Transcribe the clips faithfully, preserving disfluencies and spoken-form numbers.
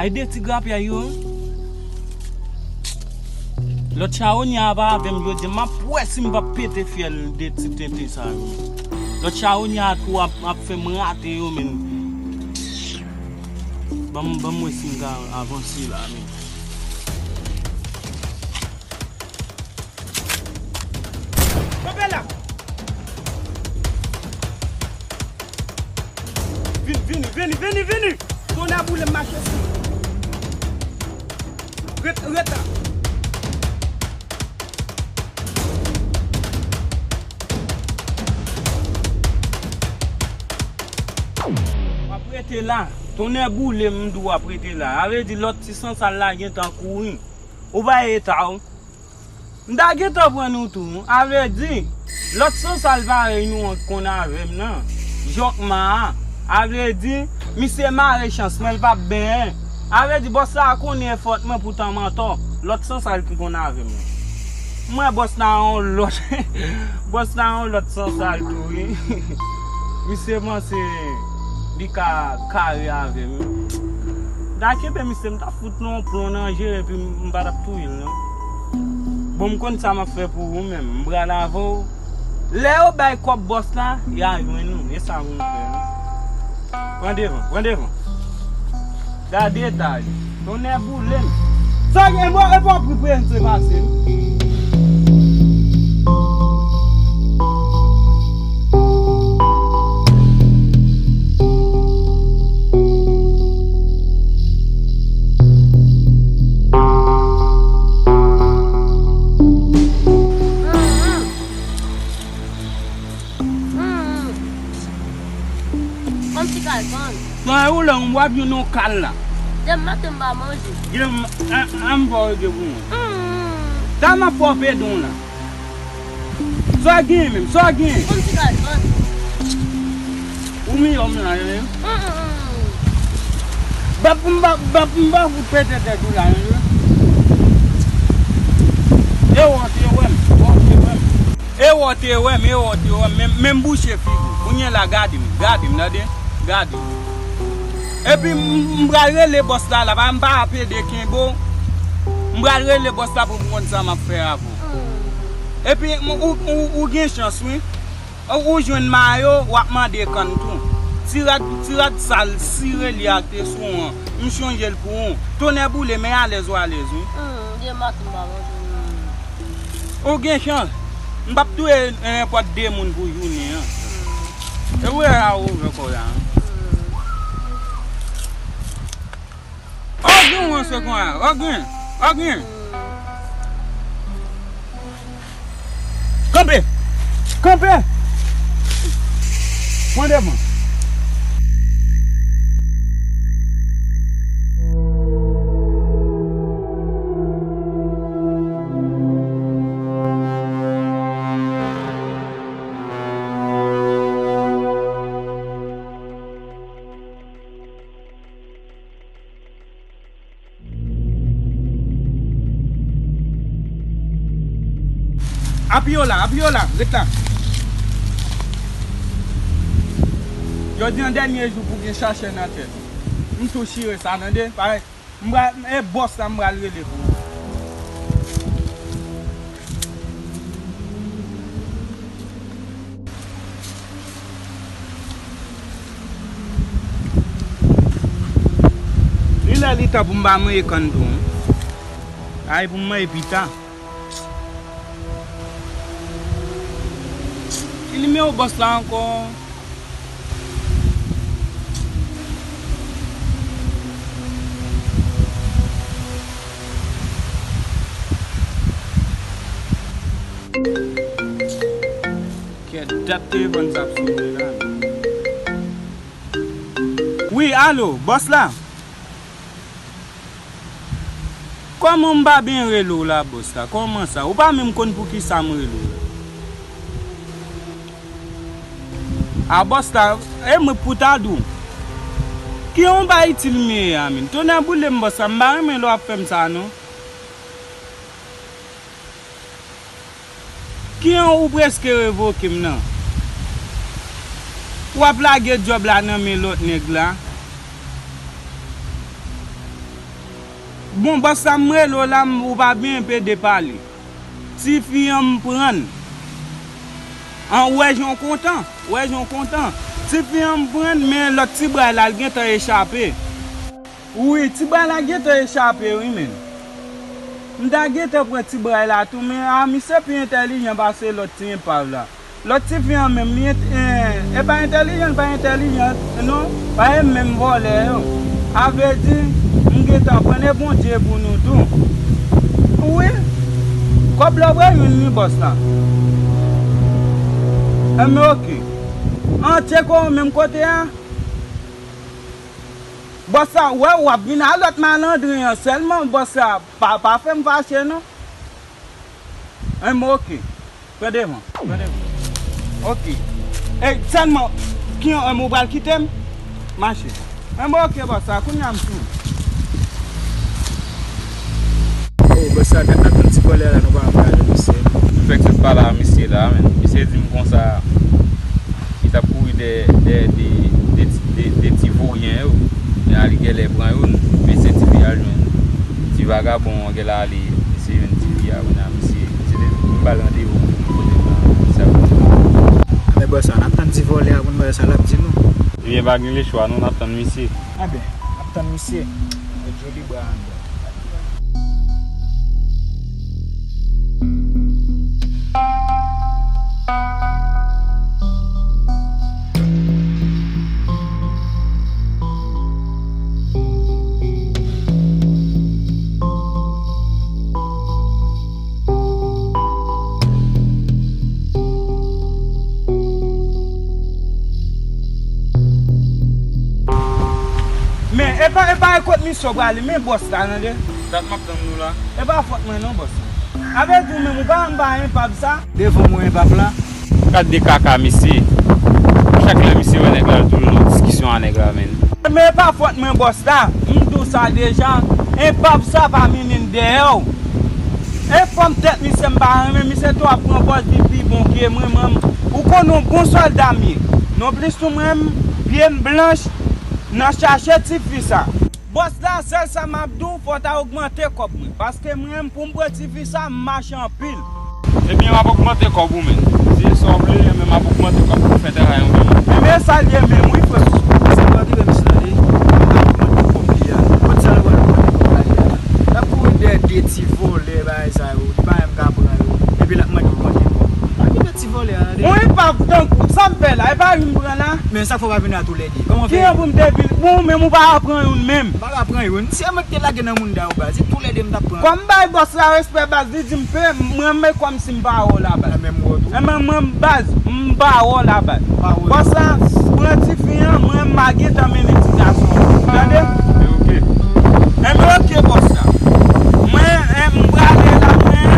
Ay de ti grapyay yo. Lòt chawonya a pa avè m jodi a, m ap wè si m p ap pete fyèl de ti tenten sa yo. Lòt chawonya a tou ap, ap fè m rate yo, men. Ban m, ban m wè si m ka avanse la, men. Kanpe la! Vini, vini, vini, vini, vini! Tonnè boule m mache sou. Ret, ret la. W ap rete la. Tonnè boule m, m di w ap rete la. A vle di lòt ti sansal la gentan kouri. Ou pa eta w. M ta gentan pran nou tou. A vle di, lòt sansal parèy nou an k konn avè m nan. Jòkma a. A vle di, misye mare chans mwen, l p ap benyen. A vle di, bòs la konnen fòt mwen poutan m antò. Lòt sansal ki konn avè m nan. M wè bòs la yon lòt. Bòs la yon lòt sansal tou, wi. Misye panse li ka kare avè m. M ta kenbe misye, m ta fout li yon plon nan je epi m pa t ap touye l, non. Bon, m konn sa m ap fè pou ou menm. M pral avè w. Lè yo bay kòb bòs la, y a jwenn ou. E sa pou nou fè, non. Pran devan, pran devan. Gade eta li. Tonnè boule m. Sa gen bò, e pa pri prensip pase m. Kòmsi kalkòn. Nan e ou lè w ap jwenn yon kal la. Demen maten m pa manje. Gen, an, an m fè w rete pou mwen. Mm. Sa m ap fè w pede w la. Sa w genyen menm? Sa w genyen? Kòmsi kalkòn. Ou miyò m la, wi. Mm, mm, mm. Bap m pa, bap m pa fout pete tèt ou la, wi. E wè w te wè m, wè w te wè m. E wè w te wè m, e wè w te wè m, men, men m bouche figi w. Kounye a la, gade m, gade m, tande, gade m. Epi m, m pral rele bòs la, la, pa, m pa ap ede kenbe w. M pral rele bòs la pou m konn sa m ap fè avè w. Epi m, ou, ou, ou gen chans, wi. Ou, ou jwenn mayo, w ap mande kann tou. Ti rad, ti rad sal sire li ak te sou an. M chonje l pou ou. Tonnè boule, men alèz ou alèz, wi. Hmm, gen maten m pa manje. Ou gen chans. M p ap touye nenpòt de moun pou jounen an. E ou wè a ou wè kò la. Ogin, ou se kon a. Ogin. Ogin. Kanpe. Kanpe. Pran devan. Apiye w la, apiye w la, ret la. Jodi an dènye jou pou gen chache nan tèt ou. M tou chire sa, tande? Parèt. M pral, e bòs la m pral rele pou ou. Li lè li tan pou m pa manje kann tou, wi. Ay pou m manje pita. Ki nimewo bòs la ankò? Kèt, dat telefòn sa ap sone la. Wi, alo, bòs la? Kòman m pa byen rele w la, bòs la? Kòman sa? Ou pa menm konn poukisa m rele w la. A, bòs la, e mwen k pou ta di w. Ki yon bagay itil m ye a, menm? Tonnè boule m, bòs la, m pa renmen lè w ap fè m sa, non. Kiyan ou prèske revoke m nan? W ap lage djòb la nan men lòt nèg la? Bon, bòs la, m rele w la, m, ou pa byen pede pale. Tifi an m pran l. An, ou wè jan w kontan, ou wè jan w kontan. Tifi an m pran l, men lòt ti bra la, l gentan echape. Wi, ti bra la gentan echape, wi, men. M ta gentan pran ti bra la tou, men a, misye pi entèlijan pase lòt ti enpav la. Lòt tifi an menm, li ent-, en, e pa entèlijan, li pa entèlijan, non, pa e menm vòlè yo. A vle di, m gentan pran e Bondye pou nou tou. Wi, kòb la w pral jwenn li, bòs la. Enben, oke. An, tcheke w menm kote a. Bòs la, wè, w ap vin a lòt malandren an sèlman, bòs la, pa, pa fè m fache, non. Enben, oke. Pran devan, pran devan. Oke. E, sèlman, ki, e, ou pral kite m? Mache. Enben, oke, bòs la, kounye a m sou. O, bòs la, gad, n ap tann ti vòlè a la, nou pa, pa jwenn misye. M fèk sot pale a misye la, men. Misye di m konsa, li t ap kouri dèyè, dèyè de, de, de, de ti voryen yo. Men a li genlè pran youn, men se tifi a l jwenn. Ti vagabon an genlè ale. Misye jwenn tifi a, kounye a, misye, misye te vin ba l randevou pou kote nan sa pou di. Anben, bòs la, n ap tann ti vòlè a pou n wè sa l ap di nou. Ebyen, pa gen lechwa, non, n ap tann misye. Anben, n ap tann misye. Met joli bra anndan. Men, epa, epa, e kot misye w prale, men bòs la, tande. Dat m ap tann nou la. E pa fòt mwen non, bòs. A vle di ou menm, ou pa anba enpav sa? Devan mwen enpav la. Gad de kaka misye. Chak lè misye wè nèg la, l toujou nan diskisyon a nèg la, menn. Men e pa fòt mwen, bòs la. M di w sa deja. Enpav sa pa mennen n dèyè w. Enfòm tèt misye, m pa renmen. Misye tou ap pran pòz li pi bon ke mwen, mwen. Ou konnen yon bon sòlda m ye. Nonplis tou mwen, m, pye m blanch nan chache tifi sa. Bòs la, sèl sa m ap di w, fò w ta ogmante kòb mwen. Paske mwen menm, pou m pran tifi sa, m mache anpil. Ebyen, m ap ogmante kòb ou menm. Di sa w vle, men m ap ogmante kòb pou w fè travay ou menm. Ebyen, sa l ye menm, wi, frè m. Se pa rive misye la, li. M ap ogmante kòb li a. Kot sa l pral ogmante kòb la li a? L ap kouri dèyè de ti vòlè, bagay sa yo. Li pa menm ka pran yo. Epi l ap mande ogmante kòb. Pa kite ti vòlè a, tande. Yon enpav tankou w, sa m fè la? E pa youn m pran la? Men sa k fè w pa vin a toulède. Kòman fè? Kijan pou m te vin? Bon, ou menm ou pa ka pran youn menm. M pa ka pran youn. Se mwen ki te lage nan moun da yo, baz. Se toulède m t ap pran. Kòm m bay bòs la respè, baz, li di m pe, mwen, men kòmsi m pa wè w la, baz. Enben, mwen, baz, m pa wè w la, baz. Bòs la, pran tifi an, mwen, m pa gentan mennen ti gason an. Tande? Enben, oke, bòs la. Mwen, eh, m prale la, mwen.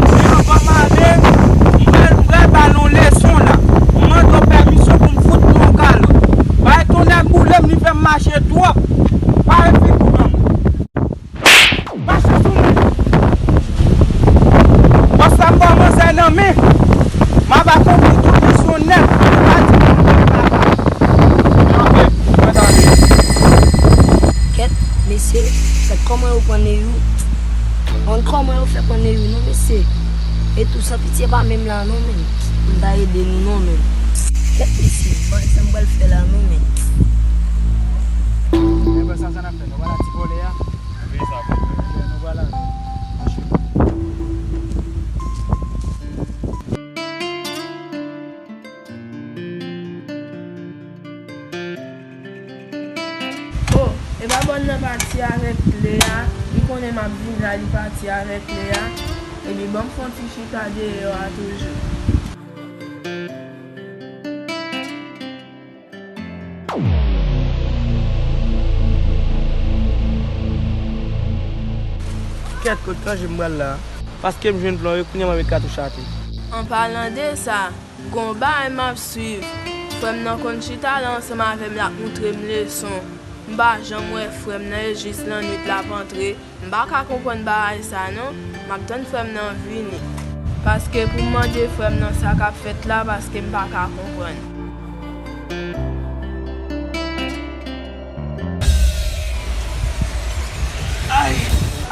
Men anvan m ale, m pral, m pral ba l yon leson la. M mande w pèmisyon pou m fout li yon kalòt. Bay tonnè boule m, li fè m mache twòp. Pare figi w nan mwen. Mache sou mwen. Bòs la, m ba w manzè nan men. M aba konpli tout leson nèt. Kèt, mesye, kèt kòman yo pran Neyou. Konn kòman yo fè pran Neyou non, mesye. E tou san pitye pa menm la non, men. M ta ede nou non, men. Kèt, mesye, m pa wè sa m pral fè la non, men. Ebyen, sa, sa n ap fè, nou pral a ti vòlè a. Wi, sa bon. Ebyen, nou pral la. Mache. Oh, e pa bòn nan pati avèk Lea, li konnen m ap vin la, li pati avèk Lea. Ebyen, ban m fè yon ti chita deyò a toujou. Kèt, kot ranje m pral la? Paske m jwenn plan wi, kounye a m ap met katouch atè. An palan de sa, gon bagay m ap swiv. Frè m nan konn chita la ansanm avè m, l ap moutre m leson. M pa janm wè frè m nan, e jis lannwit l ap antre. M pa ka konprann bagay sa non. M ap tann frè m nan vini. Paske pou m mande frè m nan sa k ap fèt la, paske m pa ka konprann. Ay,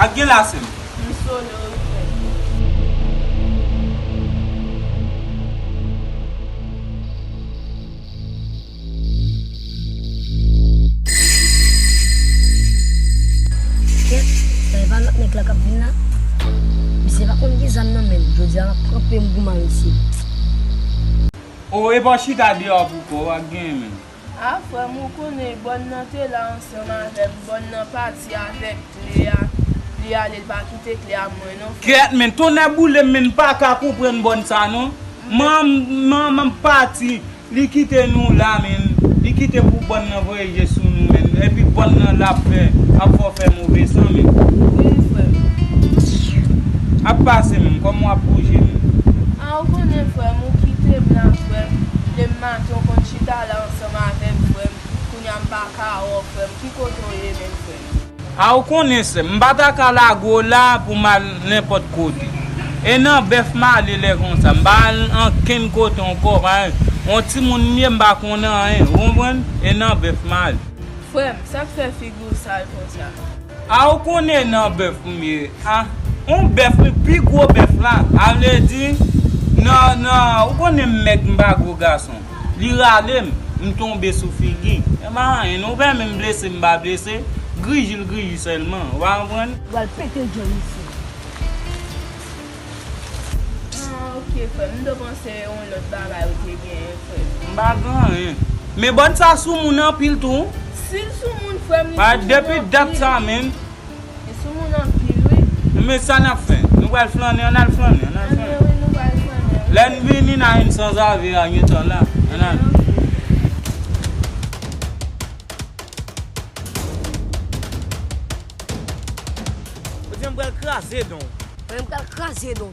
Ak gen la, sè m. M solo wi, frè m. Kèt, sa e pa lòt nèg la k ap vin la? Misye pa konn gen zam nan men l. Jodi a, m ap tranpe m goumen a misye. O, e pa w chita deyò pou kò w, ak gen men. A, frè m, ou konnen bòn nan te la ansanm avè m. Bòn nan pati avèk kle a. Li ale, l pa kite kle a mwen non, frè m. Kèt, men, tonnè boule m, men, m pa ka konprann bòn sa non. Man, man, man pati. Li kite nou la, men. Li kite pou bòn nan voye je sou nou, men. Epi bòn nan l ap fè, ap fè w fè move san, men. Wi, frè m. Ap pase, men. Kòman w ap bouje, men? A, ou konnen, frè m, ou kite m la, frè m. Demen maten, w konn chita la ansanm avè m, frè m. Kounye a, m pa ka wè w, frè m. Ki kote w ye, menm, frè m? A, ou konnen, sè m, m pa ta ka lage w la pou m al nenpòt kote. E nan bèf m ale lè konsa. M pa al ankenn kote ankò, paske yon timoun m ye, m pa konn anyen, ou konprann? E nan bèf m ale. Frè m, sa k fè figi w sal konsa? A, ou konnen nan bèf m ye. A, yon bèf, pi gwo bèf la. A vle di, nan, nan, ou konnen m mèg, m pa gwo gason. Li rale m, m tonbe sou figi. E pa anyen, non, ou pèmen m blese, m pa blese. Griji l griji sèlman. Ou pa konprann? Pral pete djòl misye. Ah, ok, frè m. M te panse yon lòt bagay ou te genyen, frè m. M pa gen anyen. Men bòn sa sou moun anpil tou. Si l sou moun, frè m, li sou moun anpil. Depi dat sa, men. Li sou moun anpil, wi. Men sa n ap fè? Nou pral flannen, ann al flannen, ann al flannen. Ann, wi, nou pral flannen. Lè n vini, n a jwenn sanzave a gentan la. Ann al. Ok. Ou di m pral kraze don. Mwen m pral kraze don.